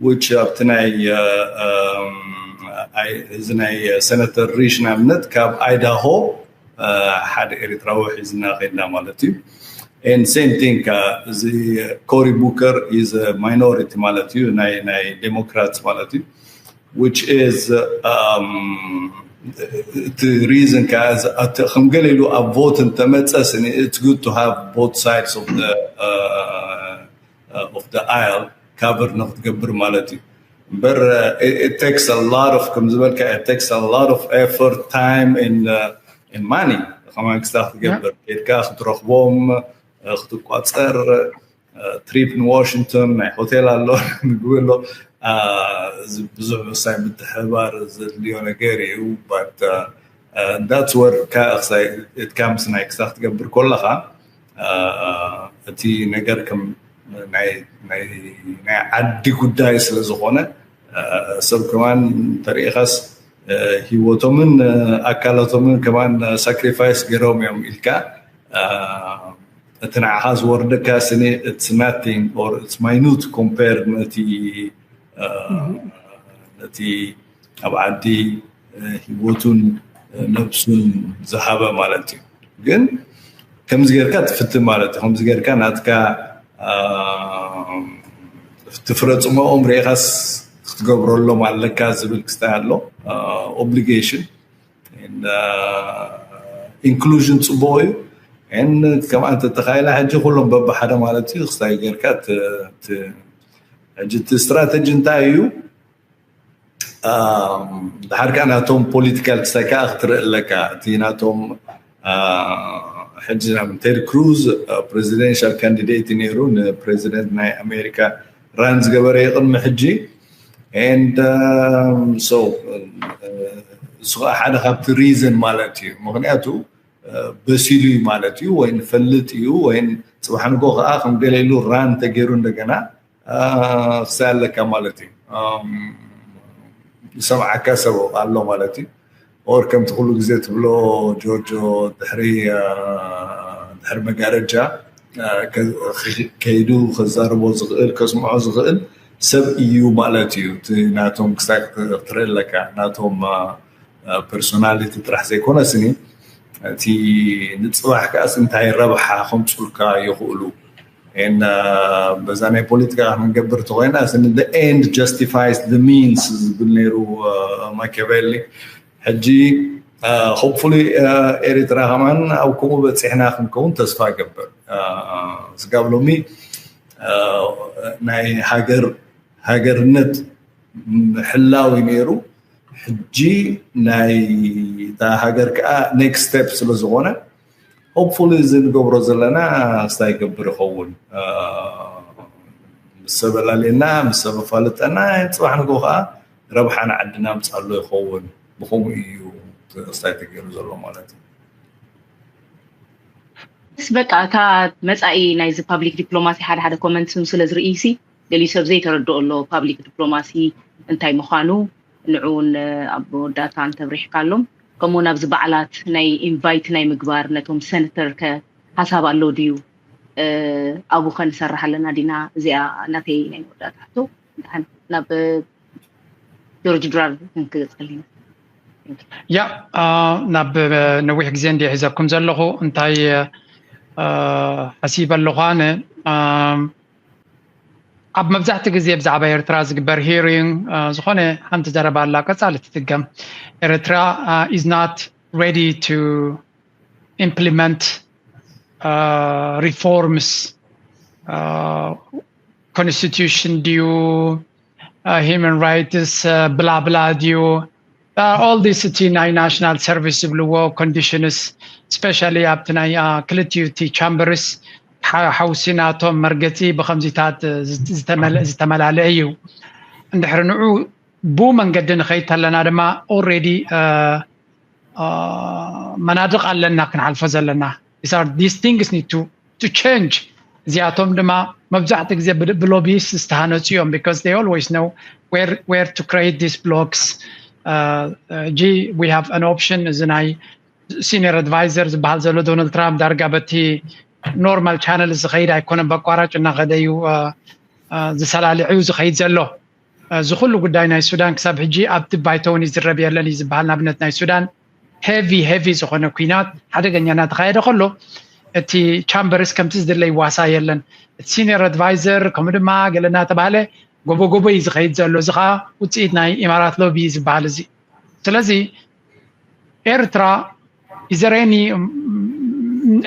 which ኣብቲ ናይ እዚ ናይ senator Risch ንኣብነት ካብ Idaho ሓደ ኤርትራዊ ሒዝና ከድና ማለት እዩ and same thing እዚ Cory Booker is minority ማለት እዩ ናይ ናይ ዴሞክራትስ ማለት እዩ which is እቲ reason ከዓ ከም ገለ ኢሉ ኣብ vote እንተመፀ ስኒ it's good to have both sides of the of the aisle cover ንክትገብር ማለት እዩ እምበር it takes a lot of ከም ዝበልካ it takes a lot of effort time and and money ከማን ክስታ ክትገብር ከድካ ክትረኽቦም ክትቋፀር ትሪፕ ንዋሽንግቶን ናይ ሆቴል ኣሎ ምግቢ ኣሎ ብዙሕ ምሳይ ምትሕባር ዘድልዮ ነገር እዩ but that's where ካእክሳይ እትካምስ ናይ ክሳ ክትገብር ከለኻ እቲ ነገር ከም ናይ ዓዲ ጉዳይ ስለ ዝኾነ ሰብ ከማን ተሪኢኻስ ህይወቶምን ኣካላቶምን ከማን ሳክሪፋይስ ገይሮም እዮም ኢልካ እቲ ንዓኻ ዝወርደካ ስኒ it's nothing or it's minute compared ነቲ ነቲ ኣብ ዓዲ ህይወቱን ነብሱን ዝሃበ ማለት እዩ ግን ከምዚ ጌርካ ትፍትን ማለት እዩ ከምዚ ጌርካ ናትካ ትፍረፅሞኦም ርኢኻስ ክትገብረሎም ኣለካ ዝብል ክስታይ ኣሎ obligation inclusion ፅቡቅ እዩ ከምኣ እንተተኻይላ ሕጂ ኩሎም በብሓደ ማለት እዩ ክስታይ ጌርካ ሕጂ እቲ ስትራተጂ እንታይ እዩ ድሓር ከዓ ናቶም ፖለቲካል ክስታይ ከዓ ክትርኢ ኣለካ እቲ ናቶም ሕጂ ናብ ቴድ ክሩዝ ፕሬዚደንሻል ካንዲዴት ነይሩ ንፕሬዚደንት ናይ ኣሜሪካ ራን ዝገበረ ይቅድሚ ሕጂ and so እሱ ከዓ ሓደ ካብቲ ሪዝን ማለት እዩ ምክንያቱ በሲሉ እዩ ማለት እዩ ወይ ንፈልጥ እዩ ወይ ፅባሕ ንጎ ከዓ ከም ገለ ኢሉ ራን ተገይሩ እንደገና ክሳይ ኣለካ ማለት እዩ ዝሰምዓካ ሰብ ኣሎ ማለት እዩ or ከምቲ ኩሉ ግዜ ትብሎ ጆርጆ ድሕሪ ድሕሪ መጋረጃ ከይዱ ከዛርቦ ዝኽእል ከስምዖ ዝኽእል ሰብ እዩ ማለት እዩ እቲ ናቶም ክሳይ ክትርኢ ኣለካ ናቶም ፐርሶናሊቲ ጥራሕ ዘይኮነ ስኒ እቲ ንፅባሕ ከዓስ እንታይ ረብሓ ከምፁልካ ይኽእሉ እና በዛ ናይ ፖለቲካ ክንገብር ተኮይና the end justifies the means ዝብል ነይሩ ማኪያቬሊ። ሕጂ hopefully ኤርትራ ከማን ኣብ ከምኡ በፂሕና ክንከውን ተስፋ ገብር። ስጋብ ሎሚ ናይ ሃገር ሃገርነት ሕላዊ ነይሩ። ሕጂ ናይ እታ ሃገር ከዓ next step ስለ ዝኾነ hopefully እዚ ንገብሮ ዘለና ክስታይ ይገብር ይኸውን። ምስ ሰብ ኣላልየና ምስ ሰብ ኣፋልጠና ፅባሕ ንጎ ከዓ ረብሓ ንዓድና ምፃሎ ይኸውን። ብከምኡ እዩ ክስታይ ተገይሩ ዘሎ ማለት እዩ። ስ በቃ እታ መፃኢ ናይዚ ፓብሊክ ዲፕሎማሲ ሓደ ሓደ ኮመንት ስለ ዝርእይሲ ገሊኡ ሰብ ዘይተረድኦ ኣሎ። ፓብሊክ ዲፕሎማሲ እንታይ ምዃኑ ንዕውን ኣብ መወዳእታ እንተብሪሕካሎም ከምኡ ናብዚ በዓላት ናይ ኢንቫይት ናይ ምግባር ነቶም ሰነተር ከ ሓሳብ ኣሎ ድዩ? ኣብኡ ከንሰርሕ ኣለና ዲና? እዚኣ ናተይ ናይ መወዳእታ ሕቶ። ናብ ጆርጅ ድራር ክንክገፀልና ያ ናብ ነዊሕ ግዜ እንዲ ሒዘኩም ዘለኹ እንታይ ሓሲበ ኣለኹ ኣነ ኣብ መብዛሕቲ ግዜ ብዛዕባ ኤርትራ ዝግበር ሂሪንግ ዝኾነ ሓንቲ ዘረባ ኣላ ቀፃሊ ትትገም ኤርትራ is not ready to implement reforms constitution ድዩ human rights ብላ ብላ ድዩ all this እቲ ናይ ናሽናል ሰርቪስ ዝብልዎ conditions especially ኣብቲ ናይ ክልቲኡ እቲ chambers ሓውሲ ናቶም መርገፂ ብከምዚታት ዝተመላለ እዩ። እንድሕሪ ንዑ ብኡ መንገዲ ንኸይድ ተለና ድማ already መናድቕ ኣለና ክንሓልፎ ዘለና። These things need to change። እዚኣቶም ድማ መብዛሕትኡ ግዜ ብ lobbyist ዝተሃነፁ እዮም because they always know where to create these blocks. G we have an option እዚ ናይ senior advisor ዝበሃል ዘሎ ዶናልድ ትራምፕ ዳርጋ በቲ normal channel ዝኸይድ ኣይኮነን። በቋራጭ እናኸደ እዩ ዝሰላልዕ እዩ ዝኸይድ ዘሎ። እዚ ኩሉ ጉዳይ ናይ ሱዳን ክሳብ ሕጂ ኣብቲ ባይቶ እውን ይዝረብ የለን እዩ ዝበሃል። ንኣብነት ናይ ሱዳን heavy heavy ዝኾነ ኲናት ሓደገኛ እናተኻየደ ከሎ እቲ chambers ከምቲ ዝድለ ይዋሳ የለን። እቲ senior advisor ከምኡ ድማ ገለ እናተባሃለ ጎቦ ጎቦ እዩ ዝኸይድ ዘሎ። እዚ ከዓ ውፅኢት ናይ ኢማራት lobby እዩ ዝበሃል እዚ። ስለዚ ኤርትራ is there any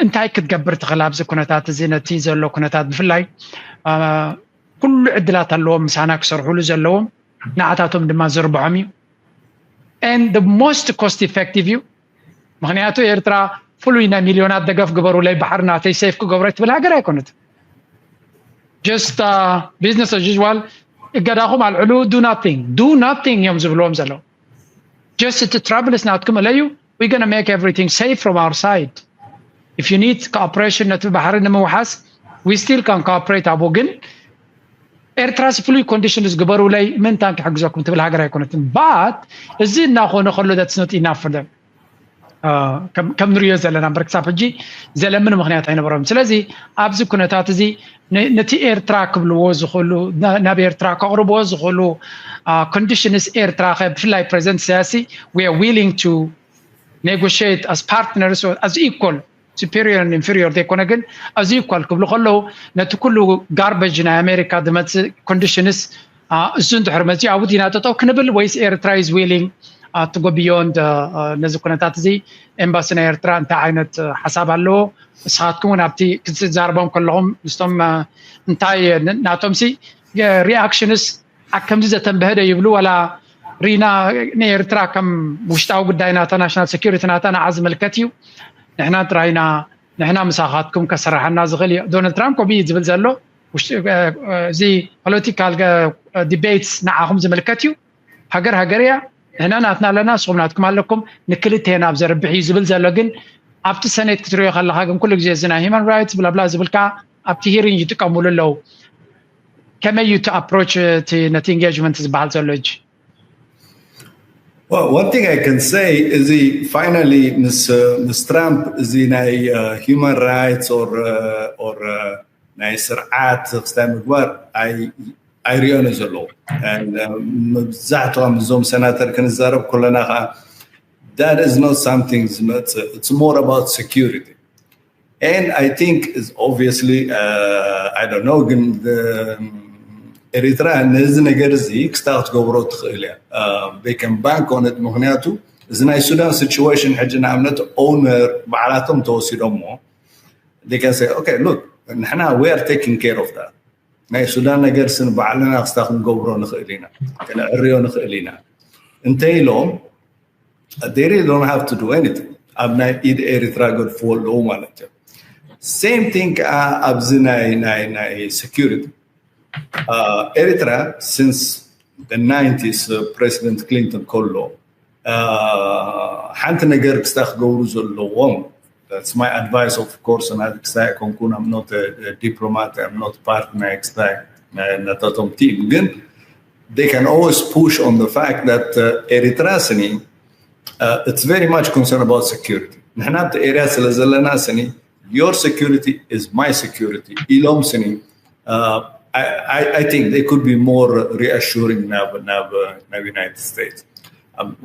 እንታይ ክትገብር ትኽእል ኣብዚ ኩነታት እዚ ነቲ ዘሎ ኩነታት ብፍላይ ኩሉ ዕድላት ኣለዎም ምሳና ክሰርሕሉ ዘለዎም ንዓታቶም ድማ ዝርብሖም እዩ and the most cost effective እዩ። ምክንያቱ ኤርትራ ፍሉይ ናይ ሚልዮናት ደገፍ ግበሩለይ ባሕሪ ናተይ safe ክገብሮ ትብል ሃገር ኣይኮነትን። Just business as usual እገዳኹም ኣልዕሉ do nothing do nothing እዮም ዝብልዎም ዘለዉ። Just እቲ troubles ናትኩም እለዩ we gonna make everything safe from our side. If you need cooperation ነቲ ባሕሪ ንምውሓስ we still can cooperate ኣብኡ ግን ኤርትራ ፍሉይ conditions ግበሩለይ ምንታን ክሕግዘኩም ትብል ሃገር ኣይኮነትን። But እዚ እናኾነ ከሎ that's not enough for them. ከም ንሪኦ ዘለና እምበር ክሳብ ሕጂ ዘለምን ምክንያት ኣይነበሮም። ስለዚ ኣብዚ ኩነታት እዚ ነቲ ኤርትራ ክብልዎ ዝኽእሉ ናብ ኤርትራ ከቕርብዎ ዝኽእሉ conditions ኤርትራ ብፍላይ ፕሬዚደንት ኢሳያስ we are willing to negotiate as partners as equal superior and inferior ዘይኮነ ግን as equal ክብሉ ከለዉ ነቲ ኩሉ garbage ናይ ኣሜሪካ ዝመፅእ conditions እሱ እንድሕር መፅኡ ኣብኡ ዲና ጠጠው ክንብል ወይስ ኤርትራ is willing to go beyond ነዚ ኩነታት እዚ? ኤምባሲ ናይ ኤርትራ እንታይ ዓይነት ሓሳብ ኣለዎ? ንስኻትኩም እውን ኣብቲ ክትዛረቦም ከለኹም ምስቶም እንታይ ናቶም ሲ reactions ኣብ ከምዚ ዘተንበሀደ ይብሉ ወላ ሪና ንኤርትራ ከም ውሽጣዊ ጉዳይ ናታ national security ናታ ንዓ ዝምልከት እዩ። ንሕና ጥራይና ንሕና ምሳኻትኩም ከሰራሓና ዝኽእል እዩ። ዶናልድ ትራምፕ ከምኡ እዩ ዝብል ዘሎ። እዚ political debates ንዓኹም ዝምልከት እዩ። ሃገር ሃገር እያ። ንሕና ናትና ኣለና፣ ንስኹም ናትኩም ኣለኩም። ንክልቴና ኣብ ዘርብሕ እዩ ዝብል ዘሎ። ግን ኣብቲ ሰኔት ክትሪኦ ከለኻ ግን ኩሉ ግዜ እዚ ናይ human rights ብላብላ ዝብል ከዓ ኣብቲ hearing ይጥቀሙሉ ኣለዉ። ከመይ እዩ እቲ approach እቲ ነቲ engagement ዝበሃል ዘሎ ሕጂ? Well, one thing I can say እዚ finally ምስ ምስ ትራምፕ እዚ ናይ human rights or or ናይ ስርዓት ክስታይ ምግባር ኣይሪኦን ዘለዉ። መብዛሕትኦም እዞም ሰናተር ክንዛረብ ከለና ከዓ that is not something ዝመፅእ, it's more about security. And I think is obviously, uh, I don't know, ግን ኤሪትራ ነዚ ነገር እዚ ክስታ ክትገብሮ ትኽእል እያ። They can bank on it፣ ምክንያቱ እዚ ናይ ሱዳን situation ሕጂ ንኣብነት ኦነር ባዕላቶም ተወሲዶሞ they can say okay, look፣ ንሕና we are taking care of that። ናይ ሱዳን ነገር ስን ባዕልና ክስታ ክንገብሮ ንኽእል ኢና፣ ከነዕርዮ ንኽእል ኢና እንተ ኢሎም they really don't have to do anything። ኣብ ናይ ኢድ ኤሪትራ ገድፍዎ ኣለዉ ማለት እዮም። Same thing ከዓ ኣብዚ ናይ ናይ ናይ security ኤሪትራ since the nineties ፕሬዚደንት ክሊንተን ከሎ ሓንቲ ነገር ክስታ ክገብሩ ዘለዎም። That's my advice, of course, and I ክስታይ ኮንኩን I'm not a diplomat, I'm not part ናይ ክስታይ ነታቶም team፣ ግን they can always push on the fact that ኤሪትራ ስኒ it's very much concerned about security። ንሕና ኣብቲ ኤርያ ስለ ዘለና ስኒ your security is my security ኢሎም ስኒ I think they could be more reassuring ናብ ናብ ናብ United States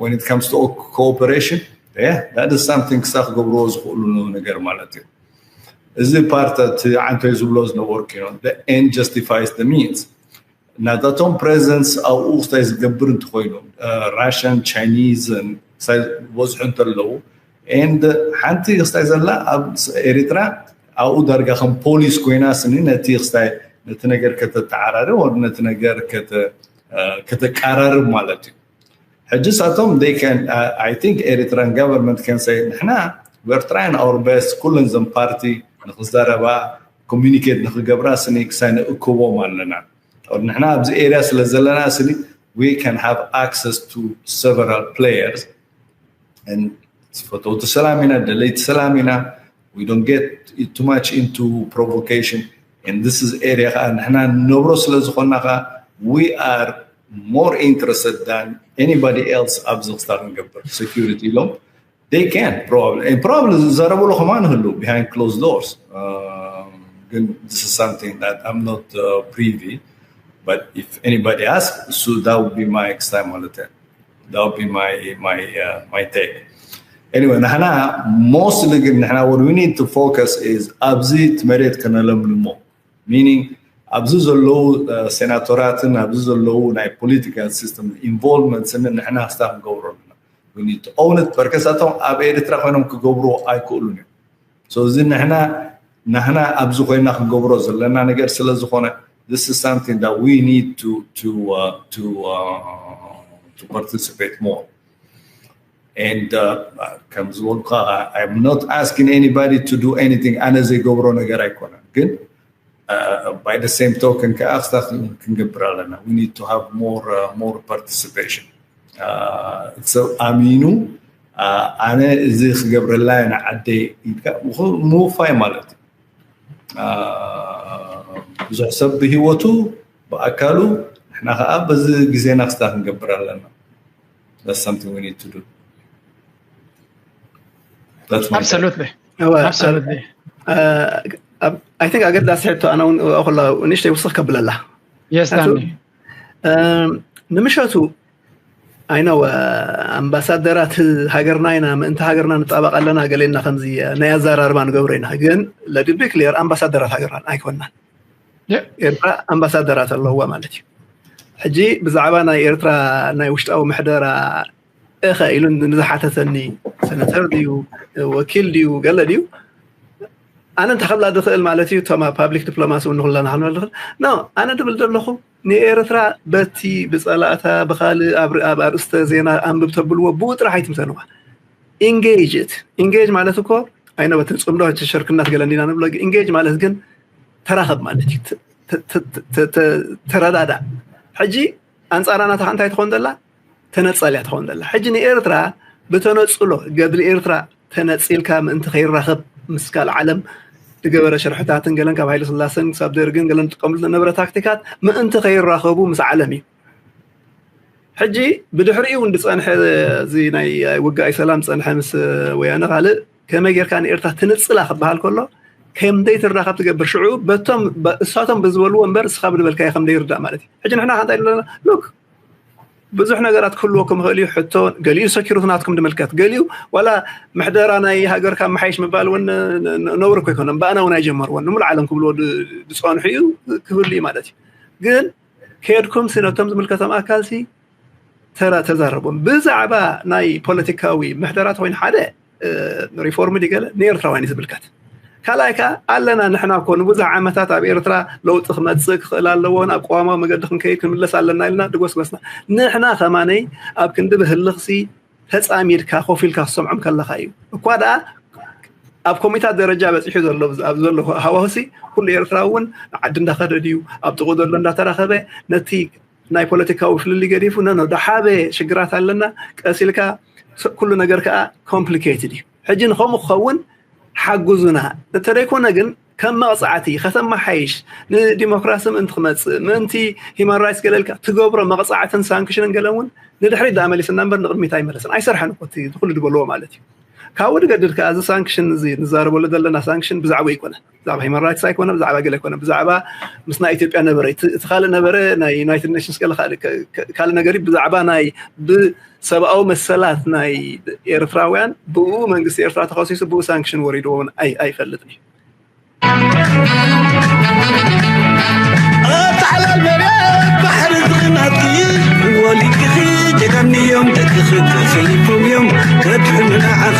when it comes to cooperation. Yeah, that is something ክሳ ክገብርዎ ዝኽእሉ ነገር ማለት እዩ። እዚ ፓርት እቲ ዓንቶይ ዝብሎ ዝነበርኩ you know the end justifies the means። ናታቶም presence ኣብኡ ክስታይ ዝገብር እንተኮይኑ Russian፣ Chinese ክስታይ ዝበዝሑ እንተለዉ and ሓንቲ ክስታይ ዘላ ኣብ ኤሪትራ ኣብኡ ዳርጋ ከም ፖሊስ ኮይና ስኒ ነቲ ክስታይ ነቲ ነገር ከተተዓራርብ ወ ነቲ ነገር ከተቀራርብ ማለት እዩ። ሕጂ ሳቶም I think Eritrean government can say ንሕና we're trying our best ኩለን ዘም ፓርቲ ንክዛረባ communicate ንክገብራ ስኒ ክሳይ ንእክቦም ኣለና። ንሕና ኣብዚ ኤርያ ስለ ዘለና ስኒ we can have access to several players and ፈተውቲ ሰላም ኢና፣ ደለይቲ ሰላም ኢና። We don't get too much into provocation and this is area ከዓ ንሕና ንነብሮ ስለ ዝኾንና ከዓ we are more interested than anybody else ኣብዚ ክስታ ክንገብር security ኢሎም they can probably and probably ዝዛረብሉ ከማን ይህሉ behind closed doors ግን this is something that I'm not privy but if anybody ask so that would be my ክስታይ ማለት እያ። That would be my my uh, my take. Anyway, ንሕና mostly ግን ንሕና what we need to focus is ኣብዚ እቲ መሬት ከነለምልሞ meaning ኣብዚ ዘለዉ ሴናተራትን ኣብዚ ዘለዉ ናይ political system involvement ስኒ ንሕና ክስታ ክንገብሮ ኣለና። We need to own it። በርከሳቶም ኣብ ኤርትራ ኮይኖም ክገብርዎ ኣይክእሉን እዮም። So እዚ ንሕና ንሕና ኣብዚ ኮይና ክንገብሮ ዘለና ነገር ስለ ዝኾነ this is something that we need to to uh, to uh, to participate more. And uh, ከም ዝበልኩ I'm not asking anybody to do anything። ኣነ ዘይገብሮ ነገር ኣይኮነን ግን by the same token ከዓ ክስታ ክንገብር ኣለና። We need to have more uh, more participation። ሰብ ኣሚኑ ኣነ እዚ ክገብረላ እየ ንዓደይ ኢልካ ምውፋይ ማለት እዩ። ብዙሕ ሰብ ብሂወቱ ብኣካሉ ንሕና ከዓ በዚ ግዜና ክስታ ክንገብር ኣለና። That's something we need to do. That's my take. Absolutely. እወ፣ Absolutely. I think ኣገዳሲ ሕቶ ኣነ እውን ከላ ንእሽተይ ውስኽ ከብለላ Yes, ኣቶ- Danny. ንምሸቱ ኣይነወ ኣምባሳደራት ሃገርና ኢና ምእንቲ ሃገርና ንጣበቕ ኣለና ገሌና ከምዚ ናይ ኣዘራርባ ንገብሮ ኢና ግን ለድቢ ክሊር ኣምባሳደራት ሃገርና ኣይኮንናን። Yeah. ኤርትራ ኣምባሳደራት ኣለዋ ማለት እዩ። ሕጂ ብዛዕባ ናይ ኤርትራ ናይ ውሽጣዊ ምሕደራ እኸ ኢሉ ንዝሓተተኒ ሰነተር ድዩ ወኪል ድዩ ገለ ድዩ ኣነ እንተ ክብላ ዝኽእል ማለት እዩ። እቶም ኣብ ፓብሊክ ዲፕሎማሲ እውን ንኩለና ክንብል ንኽእል ኖ ኣነ ድብል ዘለኹ ንኤርትራ በቲ ብፀላእታ ብካልእ ኣብ ኣብ ኣርእስተ ዜና ኣንብብ ተብልዎ ብኡ ጥራሕ ኣይትምሰልዋ። ኢንጌጅ ኢት ኢንጌጅ ማለት እኮ ኣይነ በቲ ፅምዶ ሕጂ ሸርክናት ገለ እንዲና ንብሎ ኢንጌጅ ማለት ግን ተራኸብ ማለት እዩ። ተ- ተ- ተ- ተ- ተረዳዳእ። ሕጂ ኣንፃር ናታ እንታይ ትኾን ዘላ ተነፀል እያ ትኾን ዘላ። ሕጂ ንኤርትራ ብተነፅሎ ገድሊ ኤርትራ ተነፂልካ ምእንቲ ከይራኸብ ምስ ካልእ ዓለም ዝገበረ ሽርሕታትን ገለን ካብ ሃይለ ስላሰን ክሳብ ደርግን ገለን ዝጥቀምሉ ዝነበረ ታክቲካት ምእንቲ ከይራኸቡ ምስ ዓለም እዩ። ሕጂ ብድሕሪኡ እውን ዝፀንሐ እዚ ናይ ውግኣይ ሰላም ዝፀንሐ ምስ ወያነ ካልእ ከመይ ጌርካ ንኤርትራ ትንፅላ ክበሃል ከሎ ከም ዘይትራኸብ ትገብር ሽዑ በቶም እሳቶም ብዝበልዎ እምበር እስኻ ብዝበልካዮ ከም ዘይርዳእ ማለት እዩ። ሕጂ ንሕና ከ እንታይ ኣለና ሉክ ብዙሕ ነገራት ክህልወኩም ይኽእል እዩ። ሕቶ ገሊኡ ሰኪሩት ናትኩም ድምልከት፣ ገሊኡ ዋላ ምሕደራ ናይ ሃገርካ መሓይሽ ምባል እውን ነውር እኮ ኣይኮነን። ብኣና እውን ኣይጀመርዎን፣ ንሙሉ ዓለም ክብልዎ ዝፀንሑ እዩ ክህሉ እዩ ማለት እዩ። ግን ከድኩም ሲ ነቶም ዝምልከቶም ኣካል ሲ ተዛረቦም። ብዛዕባ ናይ ፖለቲካዊ ምሕደራ ተኮይኑ ሓደ ሪፎርም ድገለ ንኤርትራውያን እዩ ዝምልከት። ካልኣይ ከዓ ኣለና ንሕና እኮ ንብዙሕ ዓመታት ኣብ ኤርትራ ለውጢ ክመፅእ ክኽእል ኣለዎ፣ ናብ ቅዋማዊ መገዲ ክንከይድ ክንምለስ ኣለና ኢልና ድጎስጎስና። ንሕና ከማነይ ኣብ ክንዲ ብህልኽሲ ተፃሚድካ ኮፍ ኢልካ ክሰምዖም ከለካ እዩ። እኳ ደኣ ኣብ ኮሚታት ደረጃ በፂሑ ዘሎ ኣብ ዘሎ ሃዋሁሲ ኩሉ ኤርትራ እውን ንዓዲ እንዳኸደ ድዩ ኣብ ጥቁ ዘሎ እንዳተራኸበ ነቲ ናይ ፖለቲካዊ ፍልልይ ገዲፉ ነኖ ደሓበ ሽግራት ኣለና ቀሲልካ ኩሉ ነገር ከዓ ኮምፕሊኬትድ እዩ። ሕጂ ንከምኡ ክኸውን ሓግዙና እንተደይኮነ ግን ከም መቕፃዕቲ ከተመሓይሽ ንዲሞክራሲ ምእንቲ ክመፅእ ምእንቲ ሂማን ራይትስ ገለልካ ትገብሮ መቕፃዕትን ሳንክሽንን ገለ እውን ንድሕሪት ዳኣ መሊስና እምበር ንቕድሚት ኣይመለስን ኣይሰርሐን እኮ እቲ ኩሉ ዝበልዎ ማለት እዩ። ካብኡ ንገድድ ከዓ እዚ ሳንክሽን እዚ ንዛረበሉ ዘለና ሳንክሽን ብዛዕባ ይኮነ ብዛዕባ ሂማን ራይትስ ኣይኮነ ብዛዕባ ገለ ኣይኮነ ብዛዕባ ምስ ናይ ኢትዮጵያ ነበረ እቲ ካልእ ነበረ ናይ ዩናይትድ ኔሽንስ ገለ ካልእ ነገር ብዛዕባ ናይ ብሰብኣዊ መሰላት ናይ ኤርትራውያን ብኡ መንግስቲ ኤርትራ ተኸሲሱ ብኡ ሳንክሽን ወሪድዎ እውን ኣይፈልጥን እዩ። ኣታ ሓላል መሬት ባሕሪ ዝናትኪ ወሊድኪ ጀጋንዮም ደቅኺ ተሰይፎም እዮም ከድሕኑ ንዓኺ።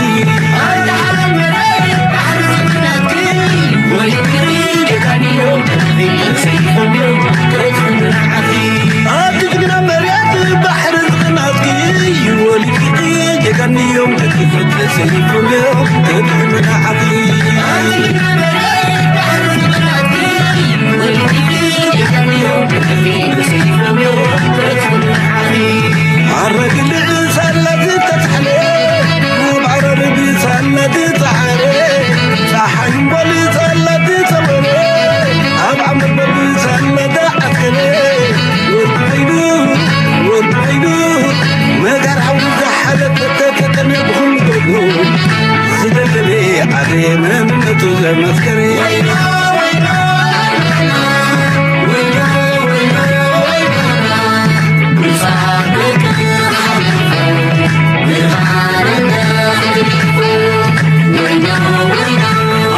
ኣቲ ጅግና መሬት ባሕሪ ዝናትኪ ወሊድኪ ጀጋንዮም ደቅኺ ተሰይፎም እዮም ከድሕኑ ንዓኺ። ኣረግልዕ ሳላ ዝተትሓለ ማዕረር ብሳላ ዝፀዓረ ፀሓይ እምበል ሳላ ዝፀወረ ኣብ ዓመት በብሳላ ዝዓስከረ ወርቂ ዓይኑ ወርቂ ዓይኑ መጋር ሓዊ ዝሓለፈ ተተጠመ ብኹሉ ገድሉ ዝደለለ ዓደ መንነቱ ዘመስከረ።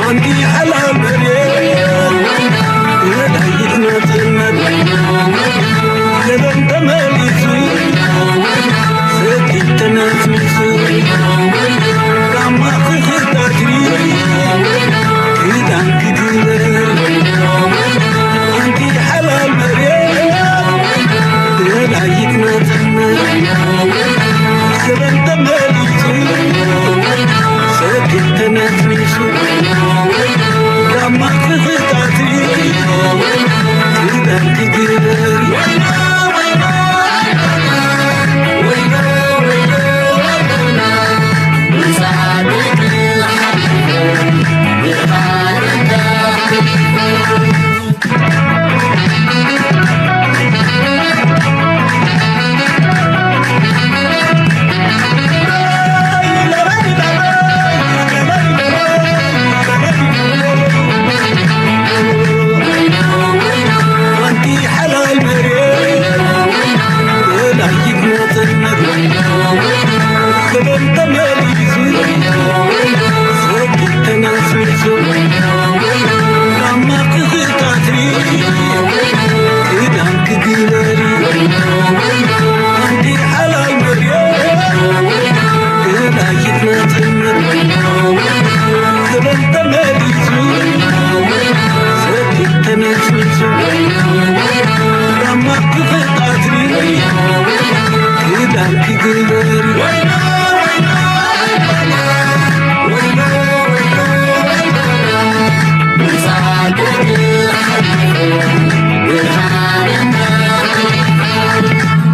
ኣንቲ ሓላል መሬት ወላይት ናጽነት ገበን ተመሊሱ ሰኪት ተነስኒሱ ጋማ ክኽታትሪ ክዳን ክግበር ኣንቲ ሓላል መሬት ወላይት ናጽነት ገበን ተመሊሱ ሰኪት ተነስኒሱ ጋማ ክኽታትሪ ክዳን ክግበር